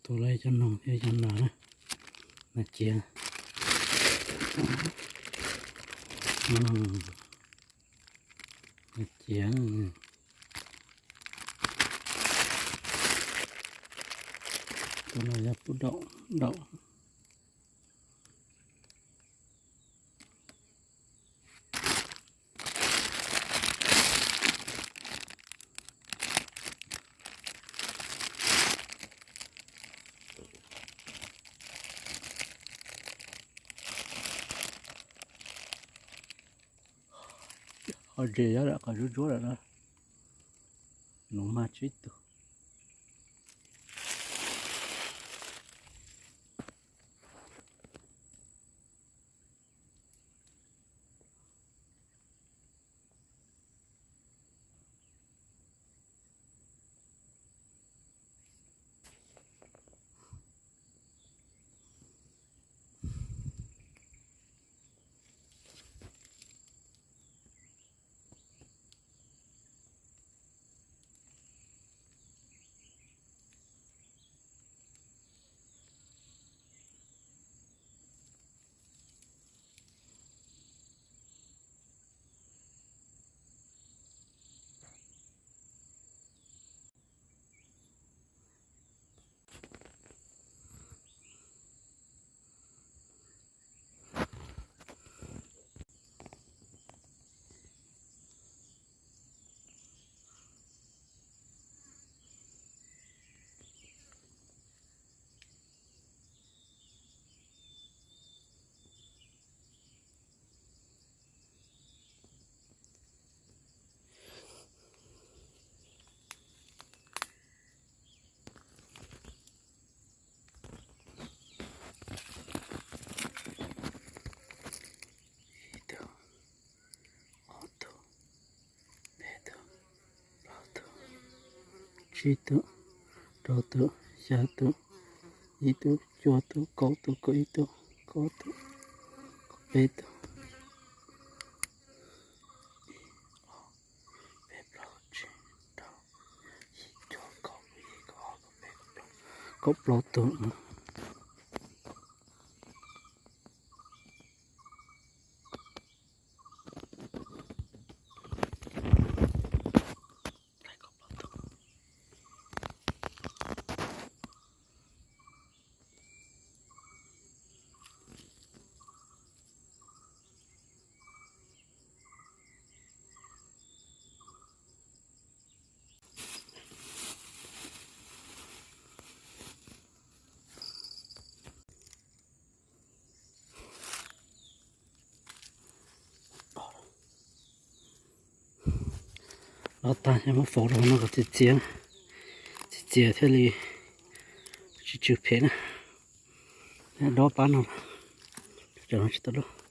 Tua lawv cov noog thiab cov nas na, nas ciav, nas ciav. Tus no yog pub daum, daum. Ho ntses nyob lawm qhov ntsuab ntsuab lawm na. Nuv mag tsib tug. Ib tug, ob tug, peb tug, plaub tug, tsib tug, rau tug, xya tug, yim tug, cuaj tug, kaum tug, kaum ib tug, kaum tug, kaum peb tug, peb plaub tsib rau, yim cuaj kaum, yim kaum ob kaum peb kaum plaub, kaum plaub tug. Los tag es muab faus rau no kom txias txias, txias txias thiaj li tsis tsw phem na. Dob pab no, cov no tsis tau dob.